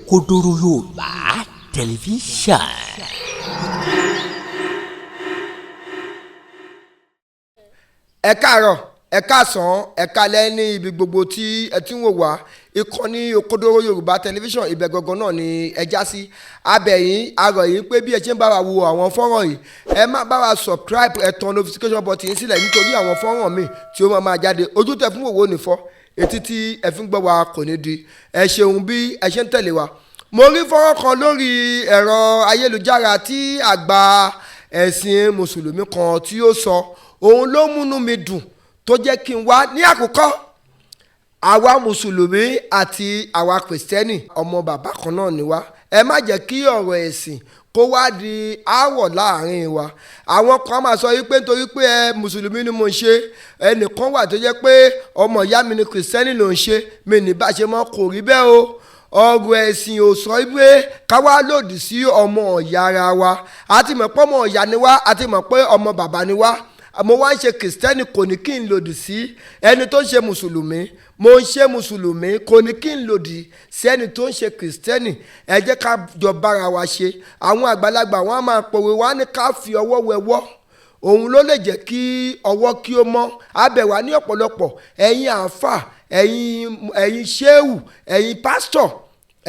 Òkodoro Yorùbá Tẹlifíṣàn. Ẹ káàárọ̀, ẹ káàsán, ẹ káalẹ́ ní ibi gbogbo tí ẹ ti ń wò wá. Ìkànnì Òkodoro Yorùbá Tẹlifíṣàn, ibẹ̀ gangan náà ni ẹ já sí. Abẹ̀yìn arọ̀ yìí pé bí ẹ ṣe ń bá wa wo àwọn fọ́nrán yìí, ẹ má bá wa subscribe, ẹ tan notification button yín sílẹ̀ nítorí àwọn fọ́nrán míì tí ó máa jáde. Ojú tẹ fún òwò nìfọ́, etí tí ẹ fi ń gbọ́ wa kò ní di. Ẹ ṣeun bí ẹ ṣe ń tẹ̀lé wa. Mo rí fọ́nrán kan lórí ẹ̀rọ ayélujára tí àgbà ẹ̀sìn mùsùlùmí kan tí ó sọ, òun ló múnú mi dùn tó jẹ́ kí n wá ní àkọ́kọ́. Àwa mùsùlùmí àti àwa kìrìsìtẹ́nì, ọmọ bàbá kan náà ni wá. Ẹ má jẹ́ kí ọ̀rọ̀ ẹ̀sìn kó wá di aáwọ̀ láàrin wa. Àwọn kan máa sọ wípé nítorí pé ẹ mùsùlùmí ni mo ń ṣe, ẹnìkan wà tó jẹ́ pé ọmọ ìyá mi ni kìrìsìtẹ́nì ló ń ṣe, mi ní bá ṣe mọ́. Kò rí bẹ́ẹ̀ o. Ọ̀rọ̀ ẹ̀sìn ò sọ wípé ká wá lòdì sí ọmọ ìyá ara wa. A ti mọ̀ pé ọmọ ìyá ni wá, a ti mọ̀ pé ọmọ bàbá ni wá. Mo wá ń ṣe kìrìsìtẹ́nì, kò ní kí n lòdì sí ẹni tó ń ṣe mùsùlùmí. Mo ń ṣe mùsùlùmí, kò ní kí n lòdì sí ẹni tó ń ṣe kìrìsìtẹ́nì. Ẹ jẹ́ ká jọ bára wa ṣe. Àwọn àgbàlagbà wọn á máa pòwe wá ní ká fi ọwọ́ wẹwọ́, òun ló lè jẹ́ kí ọwọ́ kí ó mọ́. Abẹ̀ wá ní ọ̀pọ̀lọpọ̀ ẹ̀yin àáfà, ẹ̀yin ṣéwù, ẹ̀yin pásítọ̀,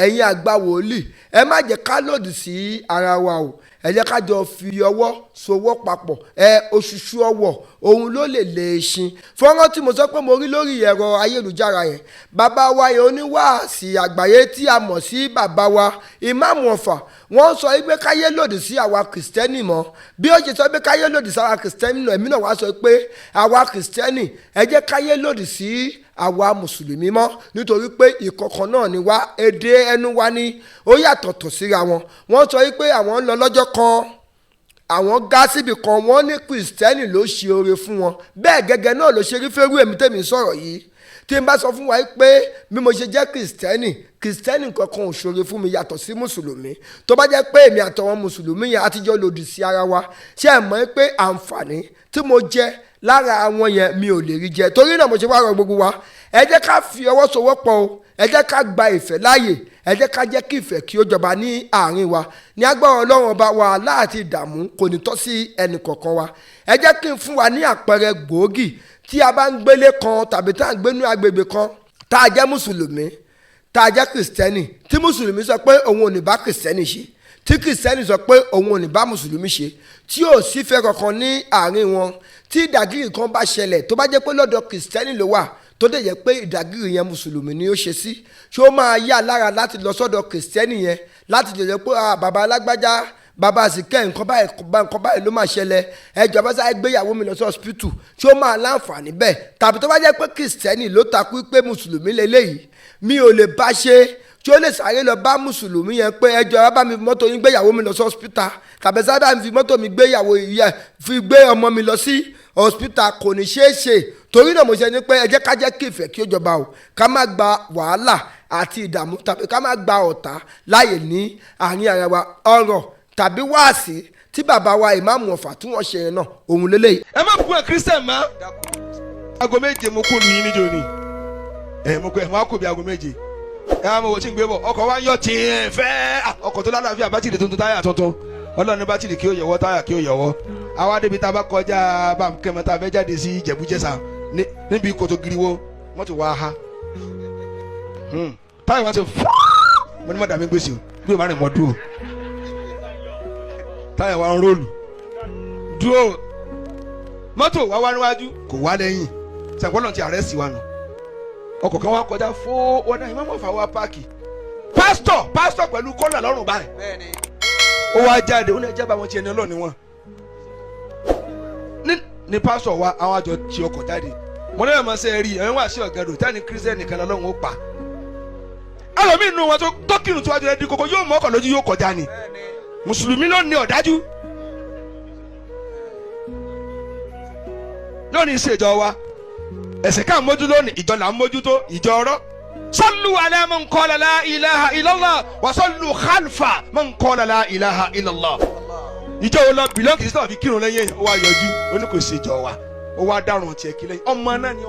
ẹ̀yin àgbà wòlíì, ẹ má jẹ́ ká lòdì sí ara wa o. Ẹ jẹ́ ká jọ fi ọwọ́ sowọ́ papọ̀. Ẹ òṣùṣù ọwọ̀, òun ló lè lè ṣin. Fọ́nrán tí mo sọ pé mo rí lórí ẹ̀rọ ayélujára yẹn, bàbá wa yẹn oníwàásì àgbáyé tí a mọ̀ sí bàbá wa Ìmáàmù Ọ̀fà, wọ́n sọ pé káyé lòdì sí àwa kìrìsìtẹ́nì mọ́. Bí ó ṣe sọ pé káyé lòdì sí àwa kìrìsìtẹ́nì náà, èmi náà wá sọ pé àwa kìrìsìtẹ́nì, ẹ jẹ́ káyé lòdì sí àwa mùsùlùmí mọ́, nítorí pé ìkọ̀kan náà ni wá. Èdè ẹnu wa ni ó yàtọ̀tọ̀ síra wọn. Wọ́n sọ pé àwọn ń lọ lọ́jọ́ kan, àwọn gá síbì kan, wọ́n ní kìrìsìtẹ́nì ló ṣe oore fún wọn. Bẹ́ẹ̀ gẹ́gẹ́ náà ló ṣe rí fẹ́rú èmi tèmi sọ̀rọ̀ yìí. Tí n bá sọ fún wa pé bí mo ṣe jẹ́ kìrìsìtẹ́nì, kìrìsìtẹ́nì kankan ò ṣoore fún mi yàtọ̀ sí mùsùlùmí. Tó bá jẹ́ pé èmi àtàwọn mùsùlùmí yẹn àtijọ́ lòdì sí ara wa, ṣé ẹ mọ̀ pé àǹfààní tí mo jẹ lára àwọn yẹn, mi ò lè rí jẹ? Torí náà mo ṣe wá rọ gbogbo wa, ẹ jẹ́ ká fi ọwọ́ sowọ́pọ̀ o. Ẹ jẹ́ ká gba ìfẹ́ láàyè. Ẹ jẹ́ ká jẹ́ kí ìfẹ́ kí ó jọba ní àárín wa. Ní agbára Ọlọ́run Ọba wa, láti ìdààmú kò ní tọ́ sí ẹnì kọ̀ọ̀kan wa. Ẹ jẹ́ kí n fún wa ní àpẹẹrẹ gbòógì. Tí a bá ń gbélé kan tàbí tá à ń gbénú agbègbè kan, tá a jẹ́ mùsùlùmí, tá a jẹ́ kìrìsìtẹ́nì, tí mùsùlùmí sọ pé òun ò ní bá kìrìsìtẹ́nì ṣe, tí kìrìsìtẹ́nì sọ pé òun ò ní bá mùsùlùmí ṣe, tí ò sífẹ́ kankan ní àárín wọn, tí ìdàgìrì kan bá ṣẹlẹ̀, tó bá jẹ́ pé lọ́dọ̀ kìrìsìtẹ́nì ló wà, tó dẹ̀ jẹ́ pé ìdàgìrì yẹn mùsùlùmí ni ó ṣe sí, ṣé ó máa yá lára láti lọ sọ́dọ̀ kìrìsìtẹ́nì yẹn láti lè jẹ́ pé bàbá alágbájá, bàbá àsìkẹ́, nǹkan báyìí nǹkan báyìí ló máa ṣẹlẹ̀, ẹjọ́ bá sáré gbéyàwó mi lọ sí hospital? Ṣé ó máa láǹfààní bẹ́ẹ̀? Tàbí tó bá jẹ́ pé kìrìsìtẹ́nì ló takú pé mùsùlùmí lélẹ́yìí, mi ò lè bá ṣe, tí ó lè sáré lọ bá mùsùlùmí yẹn pé ẹjọ́ bá mi fi mọ́tò yín gbéyàwó mi lọ sí hospital, tàbí sábà mi fi mọ́tò mi gbéyàwó yẹ fi gbé ọmọ mi lọ sí hospital? Kò ní ṣeé ṣe. Torí náà mo ṣe ní pé ẹ jẹ́ ká jẹ́ kí ìfẹ́ kí ó jọba o. Ká má gba wàhálà àti ìdààmú tàbí ká má gba ọ̀tá láàyè ní àárín ara wa. Ọ̀rọ̀ tàbí wáàsí tí bàbá wa Ìmáàmù Ọ̀fà tí wọ́n ṣe yẹn náà, òun lélẹ́yìí. Ẹ má bú ẹ Christian mọ́. Aago 7 mo kó lu yín níjó ni ẹ mo kó ẹ mo á kó bí aago 7. Ẹ wá mo wò tí ń gbé bọ̀, ọkọ̀ wa ń yọ tiẹ̀ fẹ́. Ọkọ̀ tó lálàáfíà, bátìrì tuntun, táyà tuntun. Ọlọ́run ní bátìrì kí ó yẹ̀wọ́, táyà kí ó yẹ̀wọ́. Àwa débi tá a bá kọjá bámkẹ́mọ́, tá a fẹ́ jáde sí Ìjẹ̀bú-Jẹ̀ṣà níbi kòtò giriwo, mọ́tò wa ha, táyà wọn ti fọ́. Mo ní mọ́ dàmí gbèsè o, bí o bá rìn mọ́ dúró. Táyà wa ń róòlù dúró, mọ́tò wa wá níwájú, kò wá lẹ́yìn. Sàgbọ́n ti àrẹ́sì wa nù. Ọkọ̀ kan wá kọjá fó wọn náà. Ìmọ̀mọ́ fà wá páàkì. Pásítọ̀ pẹ̀lú kọ́là lọ́rùn báyìí, ó wá jáde, ó ní ẹjẹ́ bá wọn ti ẹni ọlọ́ọ̀ni wọn ní pásítọ̀ wa. Àwọn àjọ ti ọkọ̀ jáde. Mo ní ẹ̀mọ́ sẹ́ rí ẹ̀rín wá sí ọ̀gẹ́dọ̀ táni kírísítẹ́nì kan lọ́lọ́run ó pa ẹlòmíì nù wọn tó kírun tó wájú rẹ di kókó, yóò mọ ọkọ̀ lójú, yóò kọjá ni. Mùsùlùmí ló ní ọ̀dájú lónìí ìṣèjọ wa. Ẹ̀sìn ká mójútó lónìí, ìjọ là ń mójútó, ìjọ ọ̀rọ̀. Sallu ala man qala la ilaha illallah wa sallu khalfa man qala la ilaha illallah. Ìjọ wo lọ bìlọ́ọ̀kì sí tàbí kírun lẹ́yìn èèyàn? Ó wá yọjú, ó ní kò sí ìjọ wa, ó wá dárùn tiẹ̀ kí lẹ́yìn ọmọ náà ni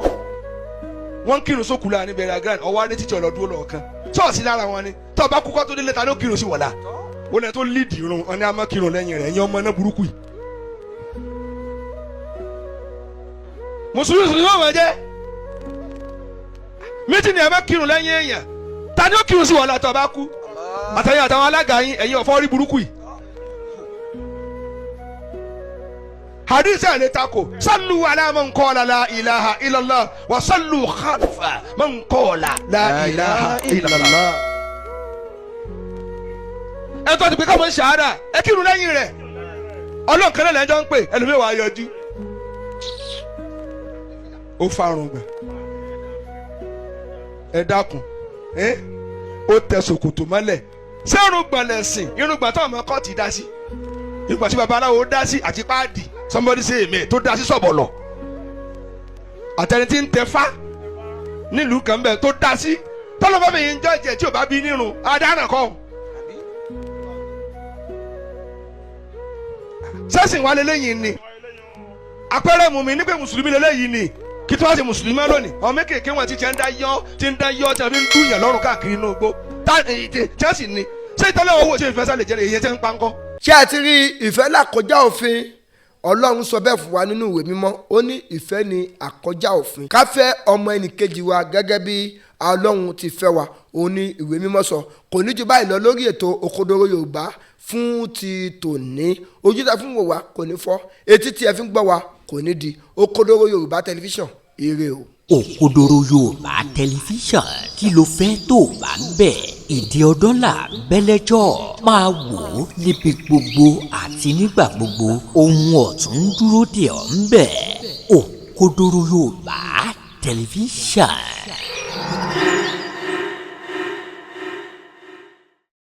wọ́n ń kírun sókùlà níbẹ̀rẹ̀ àgàrà. Ọwọ́ adé títí ọ̀lọ́dúró lọ́ọ̀kan ṣọ́ọ̀ṣì lára wọn ni. Tó o bá kú kọ́ tó délé, ta ló kírun sí wọ̀lá? Wọ́n lẹ́yìn tó lídìí irun wọn ni a máa kírun lẹ́yìn rẹ̀, ẹ̀yin ọmọ náà burúkú yìí. Mùsùlùmí mùsùlùmí wọn jẹ́ méjì ni a máa kírun lẹ́yìn èèyàn. Ta ni ó kírun sí wọ̀lá tó o bá kú? Àtẹ̀yìn àtàwọn alága yín, ẹ̀yin ọ̀fọ́ rí burúkú yìí. Hadith ẹ̀ lè takò: sallu ala man qala la ilaha illallah wa sallu khalfa man qala la ilaha illallah. Ẹ tó ti pé káwọn ṣàárà, ẹ kírun lẹ́yìn rẹ̀. Ọlọ́run kan náà lẹ́jọ́ ń pè. Ẹlòmíì wàá yọjú, ó farun gbà, ẹ dákun, ẹ ó tẹ ṣòkòtò mọ́lẹ̀. Ṣé irùngbọ̀n lẹ̀sìn? Irùngbọ̀n táwọn ọmọ kọ́ọ̀tì dá sí, irùngbọ̀n tí babaláwo dá sí àti páàdì, somebody say amen, tó dá sí sọ̀bọ̀lọ̀, àtẹni tí ń tẹ fá nílùú kan bẹ́ẹ̀ tó dá sí tọ́lọ́fọ́ mi ń jọ́ jẹ́ tí ò bá bí nírun adáràn kọ́. Sẹ́sìn wa lélẹ́yìn ni àpẹẹrẹ mùmí ní pé mùsùlùmí lélẹ́yìn ni kí tí wọ́n ṣe mùsùlùmí lónìí. Àwọn mékèké wọn ti ti ń dá yọ́, ti ń dá yọ́, tí wọ́n fi ń dúnyàn lọ́rùn káàkiri inú igbó tá Chelsea ni. Ṣé ìtọ́lẹ̀ owó ṣe ìfẹ́ sálẹ̀ jẹ́ èyí tí ń pa ńkọ́? Ṣé ẹ ti rí ìfẹ́ làkọjá òfin? Ọlọ́run sọ bẹ́ẹ̀ fún wa nínú ìwé mímọ́. Ó ní ìfẹ́ ni àkọjá òfin. Ká fẹ́ ọmọ ẹnìkejì wa gẹ́gẹ́ bí Ọlọ́run ti fẹ́ wa, òun ni ìwé mímọ́ sọ. Kò ní ju báyìí lọ lórí ètò Òkodoro Yorùbá fún ti tòní. Ojú tẹ fún wò wá kò ní fọ́, etí tí ẹ fi ń gbọ́ wa kò ní di. Òkodoro Yorùbá Tẹlifíṣàn, ire o. Òkodoro Yorùbá Tẹlifíṣàn, kí ló fẹ́ tó bá ń bẹ̀? Ìdí ọdún là bẹ́lẹ́jọ́ máa wò ó níbi gbogbo àti nígbà gbogbo. Ohun ọ̀tún ń dúró dè ọ́ ń bẹ̀. Òkodoro Yorùbá Tẹlifíṣàn.